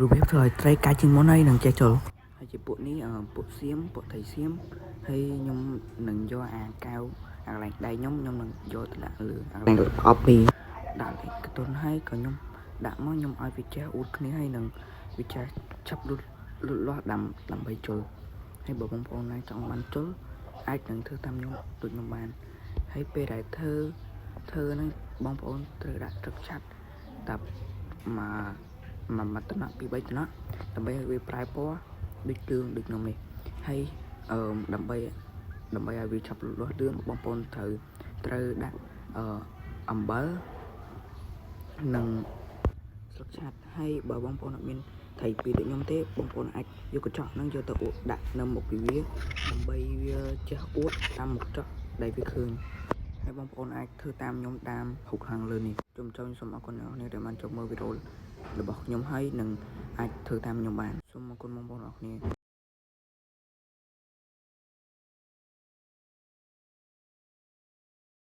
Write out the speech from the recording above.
របៀបធ្វើឲ្យត្រីកាច់ជាងមុនហើយនឹងចេះជុលហើយជាពួកនេះពួកសៀមពួកត្រីសៀមហើយខ្ញុំនឹងយកអាកែវអាកន្លែងដៃខ្ញុំខ្ញុំនឹងយកទៅដាក់លើអាកន្លែងប្រអប់នេះដាក់លេខកតុនហើយក៏ខ្ញុំដាក់មកខ្ញុំឲ្យវាចេះអួតគ្នាហើយនឹងវាចេះឆាប់លូតលូតលាស់ដាំដើម្បីជុលហើយបើបងប្អូនណាចង់បានជុលអាចនឹងធ្វើតាមខ្ញុំដូចខ្ញុំបានហើយពេលដែលធ្វើធ្វើហ្នឹងបងប្អូនត្រូវដាក់ទឹកឆាត់តាមកមួយមួយតំណក់ពីរបីតំណក់ដើម្បីឲ្យវាប្រែពណ៌ដូចគ្រឿងដូចខ្ញុំនេះហើយអឺដើម្បីដើម្បីឲ្យវាឆាប់លូតលាស់លឿនបងប្អូនត្រូវត្រូវដាក់អឺអំបិលនិងស្លឹកឆាត់ហើយបើបងប្អូនអត់មានត្រីពីដូចខ្ញុំទេបងប្អូនអាចយកកញ្ចក់ហ្នឹងយកទៅអួតដាក់នៅមុខពីវាដើម្បីវាចេះអួតតាមមុខចក់ដែលវាឃើញហើយបងប្អូនអាចធ្វើតាមខ្ញុំតាមរូបខាងលើនេះជុំចង់សូមអរគុណអ្នកនរគ្នាដែលបានចូលមើលវីដេអូរបស់ខ្ញុំហើយនឹងអាចធ្វើតាមខ្ញុំបានសូមអរគុណបងប្អូនអរគ្នា។